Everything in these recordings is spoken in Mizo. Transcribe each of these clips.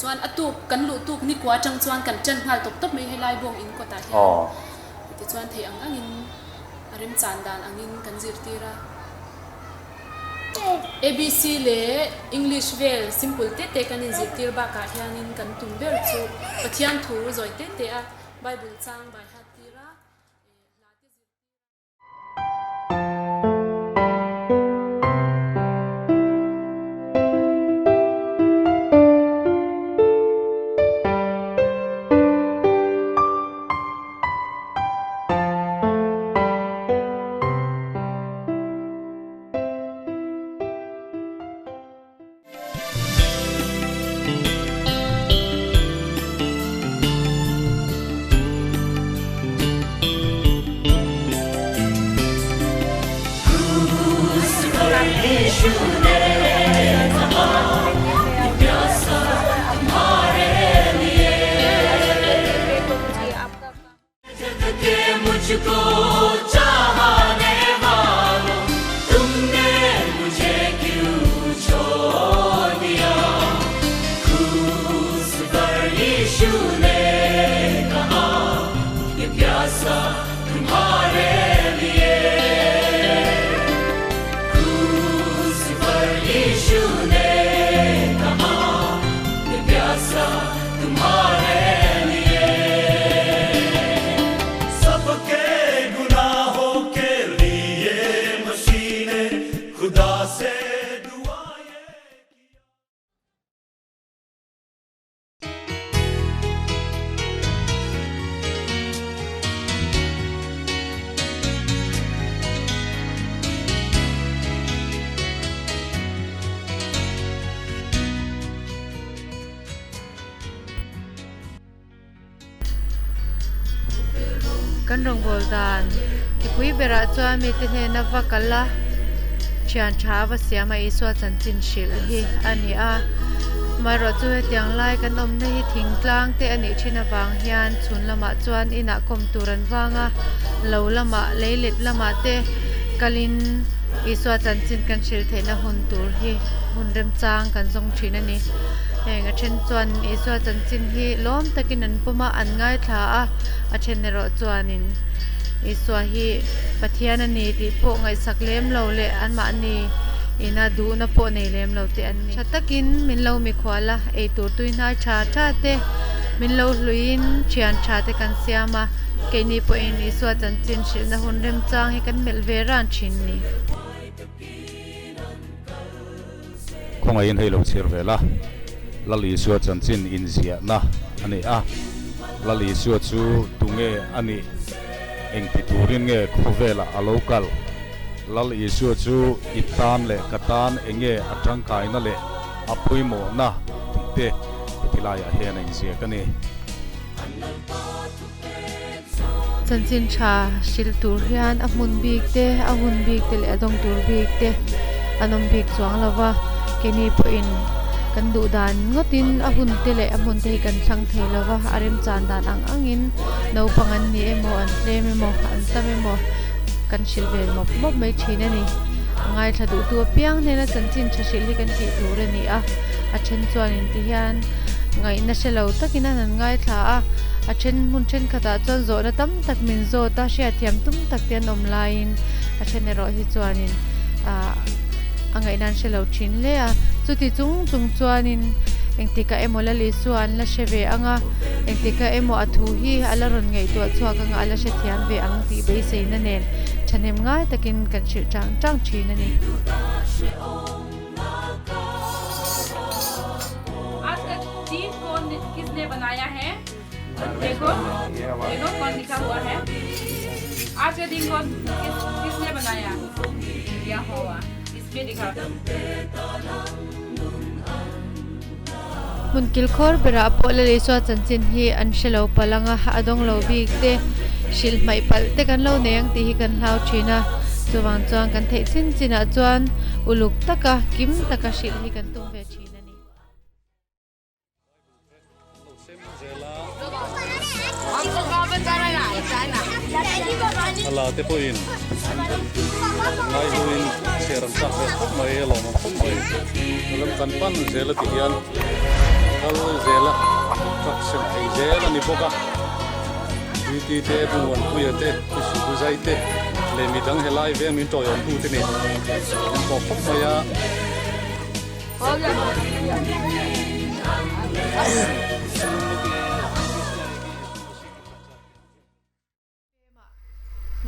Tichuan a tuk kan luh tuk nikua atang chuan kan tan nghal tawp tawp mai helai bawng in kawtah hian. Tichuan theih ang angin a remchan dan angin kan zirtir a. ABC leh English vel simple te te kan inzirtir bakah hianin kan tum ber chu Pathian thu zawi te te a Bible chang bai hat tir a, hla te zirtir a. Kan rawngbâwl dan kipui berah chuan mite hnena va kal a, thian tha a va siam a Isua chanchin hrilh hi a ni a. Amaherawhchu hetiang lai kan awmna hi thingtlang te a nih thin avang hian chhun lamah chuan inah kawm tur an vang a, lo lamah leilet lamah te kalin Isua chanchin kan hrilh theihna hun tur hi hun remchang kan zawng thin a ni. Heng a then chuan Isua chanchin hi lawm takin an pawm a, an ngaithla a, a then erawh chuanin Isua hi Pathian a ni tih pawh ngaihsak lem lo leh anmahni ina duhna pawh nei lem lo te an ni. Tha takin min lo mikhual a, eitur tui hnai tha tha te min lo hluiin thian tha te kan siam a, keini pawhin Isua chanchin hrilhna hun remchang hi kan melh ve ran thin ni. Khawngaihin hei lo chhir ve la, Lal Isua chanchin inziahna a ni a, Lal Isua chu tunge a nih, engti turin nge khawvelah a lo kal? Lal Isua chu i tan leh ka tan enge a tangkaina leh a pawimawhna tih te heti laiah hian a inziak a ni. Chanchin tha hrilh tur hian a hmun bik te, a hun bik te leh a dawng tur bik te an awm bik chuang lo va, keini pawhin kan duh dan ngawtin a hun te leh a hmun te hi kan thlang thei lo va, a remchan dan ang angin naupang an ni emaw an tlem emaw an tam emaw kan hrilh ve mawp mawp mai thin a ni. A ngaithla duhtu apiang hnena chanchin tha hrilh hi kan tih tur a ni a, a then chuanin ti hian ngaihna hre lo takin an han ngaithla a, a then hmun thenkhatah chuan zawhna tam tak min zawt a, hriatthiam tum tak te an awm laiin a then erawh hi chuanin ah a ngaihna an hre lo thin hle a, chuti chung chung chuanin engtikah emaw Lal Isua an la hre ve ang a, engtikah emaw a thu hi a la rawn ngaihtuah chhuak ang a, a la hrethiam ve ang tih beiseina nen thahnem ngai takin kan hrilh chang chang thin a ni. Hmun kilkhawr berah pawh Lal Isua chanchin hi an hre lo palh ang a, a dawng lo bik te, hrilh hmaih palh te kan lo nei ang tih hi kan hlau thin a. Chuvang chuan kan theih chin chinah chuan uluk taka, kim taka hrilh hi kan tum ve thin a ni. A la te pawhin ngai huin chhiar an chak ve khawp mai, a lawmawm khawp mai. Lam kan pan zel a ti hian. kal zel a, truck sem thei zel a ni bawk a. Duty te, Pu Muanpuia te, Pu Suhuzai te leh midang helai veng min tawiawm tu te nen an pawh khawp mai a.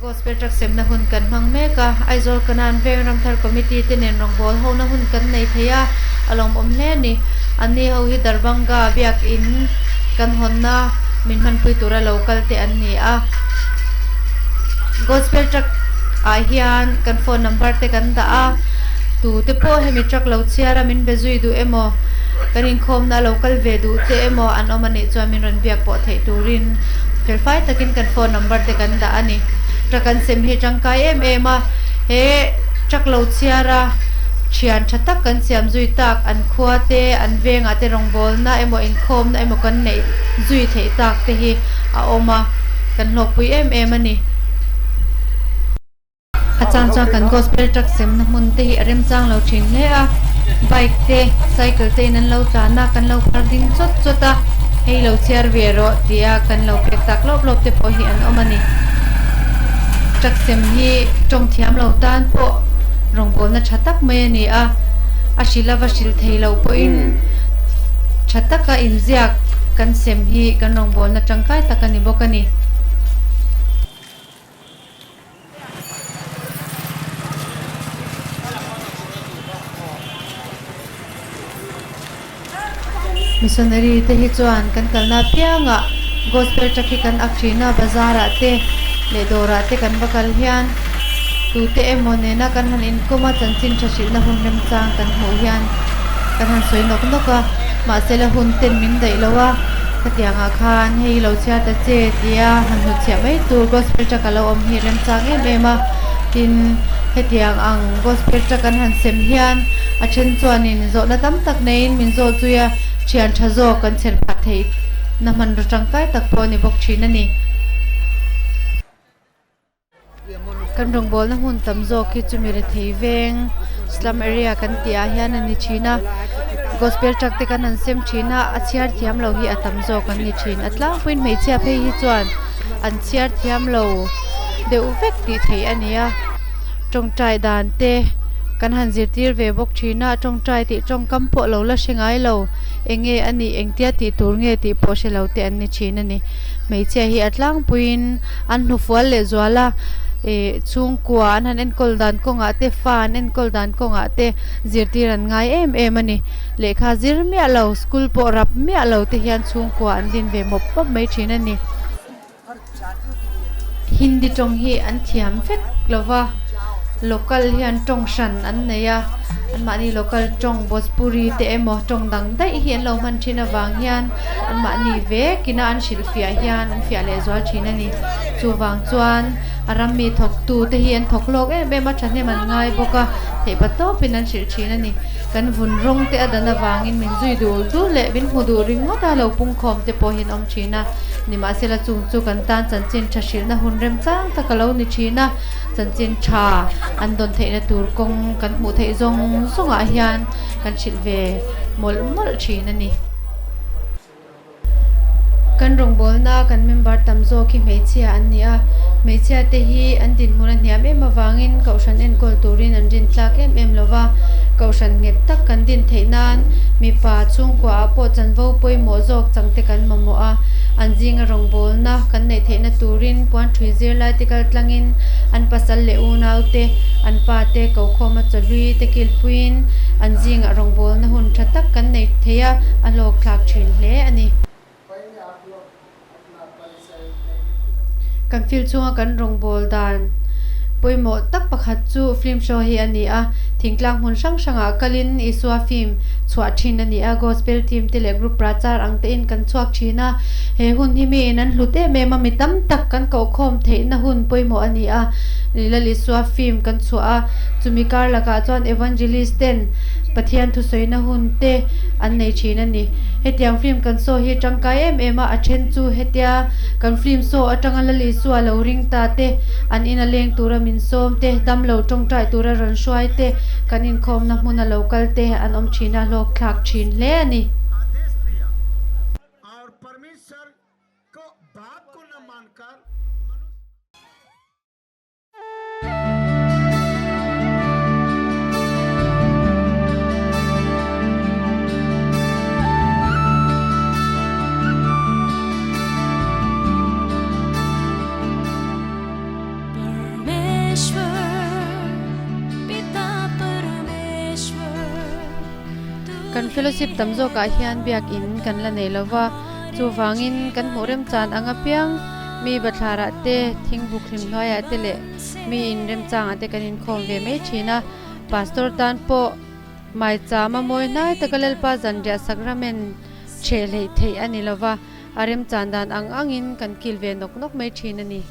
Gospel Truck semna hun kan hmang mek a, Aizawl Kanan Veng Ramthar Committee te nen rawngbâwl hona hun kan nei thei a, a lawmawm hle a ni. Anni ho hi Darbhanga biakin kan hawnna min hmanpui tura lo kal te an ni a. Gospel Truck ah hian kan phone number te kan dah a, tute pawh hemi truck lo chhiar a min be zui duh emaw, kan inkhawmna a lo kal ve duh te emaw an awm a nih chuan min rawn biak pawh theih turin felfai takin kan phone number te kan dah a ni. Truck an sem hi tangkai em em a, he truck lo chhiar a thian tha tak kan siam zui tak, an khua te, an vengah te rawngbawlna emaw inkhawmna emaw kan neih zui theih tak te hi a awm a, kan hlawkpui em em a ni. A chang chuan kan gospel truck semna hmun te hi a remchang lo thin hle a, bike te, cycle te in an lo tlan a, kan lo phar ding chawt chawt a, hei lo chhiar ve rawh tia kan lo pek tak lawp lawp te pawh hi an awm a ni. Truck sem hi tawng thiam lo tan pawh rawngbawlna tha tak mai a ni a, a hrilh a va hrilh thei loh pawhin tha taka inziak kan sem hi kan rawngbawlna tangkai tak a ni bawk a ni. Missionary te hi chuan kan kalna apiangah gospel truck hi kan ak thin a, bazar ah te leh dawrah te kan va kal hian tute emaw nena kan han inkawm a, chanchin tha hrilhna hun remchang kan hmuh hian kan han sawi nawk nawk a, mahse la hun ten min daih lo a. Khatiangah khan hei lo chhiar ta che tia han hnutchhiah mai tur gospel truck a lo awm hi remchang em em a, tin hetiang ang gospel truck an han sem hian a then chuanin zawhna tam tak neiin min zawh zui a, thian tha zawk kan chher phah theih na hmanraw tangkai tak pawh a ni bawk thin a ni. Kan rawngbawlna hmun tam zawk hi chumi rethei veng slum area kan tih ah hian a ni thin a gospel truck te kan han sem thin a a chhiar thiam lo hi a tam zawk an ni thin a tlangpuiin hmeichhia phei hi chuan an chhiar thiam lo deuh vek tih theih a ni a tawngtai dan te kan han zirtir ve bawk thin a tawngtai tih tawngkam pawh lo la hre ngai lo eng nge a nih engtia tih tur nge tih pawh hre lo te an ni thin a ni hmeichhia hi a tlangpuiin. An hnufual leh zual a, ih chhungkua an han enkawl dan kawngah te, fa an enkawl dan kawngah te zirtir an ngai em em a ni. Lehkha zir miah lo, school pawh rap miah lo te hian chhungkua an din ve mawp mawp mai thin a ni. Hindi tawng hi an thiam vek lo va, local hian tawng hran an nei a, anmahni local tawng Bhojpuri te emaw tawng dang daih hi an lo hman thin avang hian, Anmahni vekina an hrilhfiah hian an fiah leh zual thin a ni. Chuvang chuan a ram mi thawktu te hi an thawk lawk em em a, thahnem an ngai bawk a, theihpa tawpin an hrilh thin a ni. Kan vun rawng te a dan avangin min zui dul dul leh min hmu duh ringawt a, lo pungkhawm te pawh hi an awm thin a. Nimahsela chung chu kan tan chanchin tha hrilhna hun remchang tak a lo ni thin a, chanchin tha an dawn theihna tur kawng kan hmuh theih zawng zawngah hian kan hrilh ve mawlh mawlh thin a ni. Kan rawngbawlna kan member tam zawk hi hmeichhia an ni a, hmeichhia te hi an dinhmun a hniam em avangin kohhran enkawl turin an rin tlak em em lo va, kohhran nghet tak kan din theih nan mipa chhungkua ah pawh chanvo pawimawh zawk chang te kan mamawh a, an zinga rawngbawlna kan neih theihna turin puanṭhui zirlai te kal tlangin an pasal leh unau te, an pa te kokhawma chawhlui te kilpuiin an zingah rawngbawlna hun tha tak kan nei thei a, a hlawk thlak thin hle a ni. Kan field chhunga kan rawngbâwl dan pawimawh tak pakhat chu film show hi a ni a, thingtlang hmun hrang hrangah kalin Isua film chhuah thin a ni a, gospel team te leh group prachar ang tein kan chhuak thin a, he hun hi miin an hlut em em a, mi tam tak kan kohkhawm theihna hun pawimawh a ni a, Lal Isua film kan chhuah a, chumi kar lakah chuan evangelist ten Pathian thusawina hun te an nei thin a ni. Hetiang film kan saw hi tangkai em em a, a then chu hetia kan film saw atanga Lal Isua lo ring ta te, an ina leng tura min sawm te, damlo tawngtai tura rawn hruai te, kan inkhawmna hmuna lo kal te an awm thin a, hlawk thlak thin hle a ni. Kan fellowship tam zawkah hian biakin kan la nei lo va, chuvangin kan hmuh remchan ang apiang mi bathlarah te, thingbuk hlim hnuaiah te leh mi inremchangah te kan inkhawm ve mai thin a. Pastor tan pawh maicham a mawi hnai taka Lalpa zanriah sakramen ṭheh hleih theih a ni lo va, a remchan dan ang angin kan kil ve nawk nawk mai thin a ni.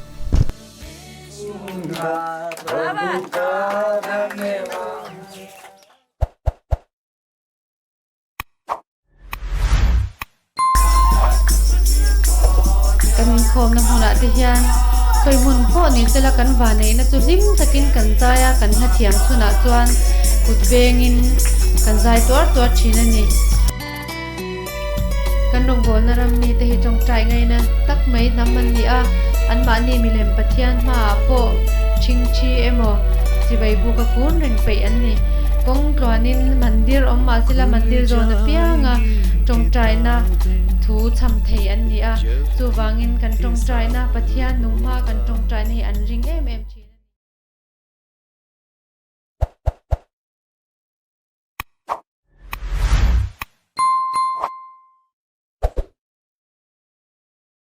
Kan inkhawmna hmunah te hian khawi hmun pawh ni sela kan vaneihna chu hlim takin kan zai a, kan hlathiam chhunah chuan kut vengin kan zai tuar tuar thin a ni. Kan rawngbawlna ram mite hi tawngtai ngaina tak mai hnam an ni a, anmahni milem Pathian hmaah pawh ṭhingṭhi emaw chibai buka kun reng peih an ni. Kawng tluanin mandir awm mah sela mandir zawn apianga tawngtaina thu chham thei an ni a, chuvangin kan tawngtaina Pathian nung hmaa kan tawngtaina hi an ring em em thin.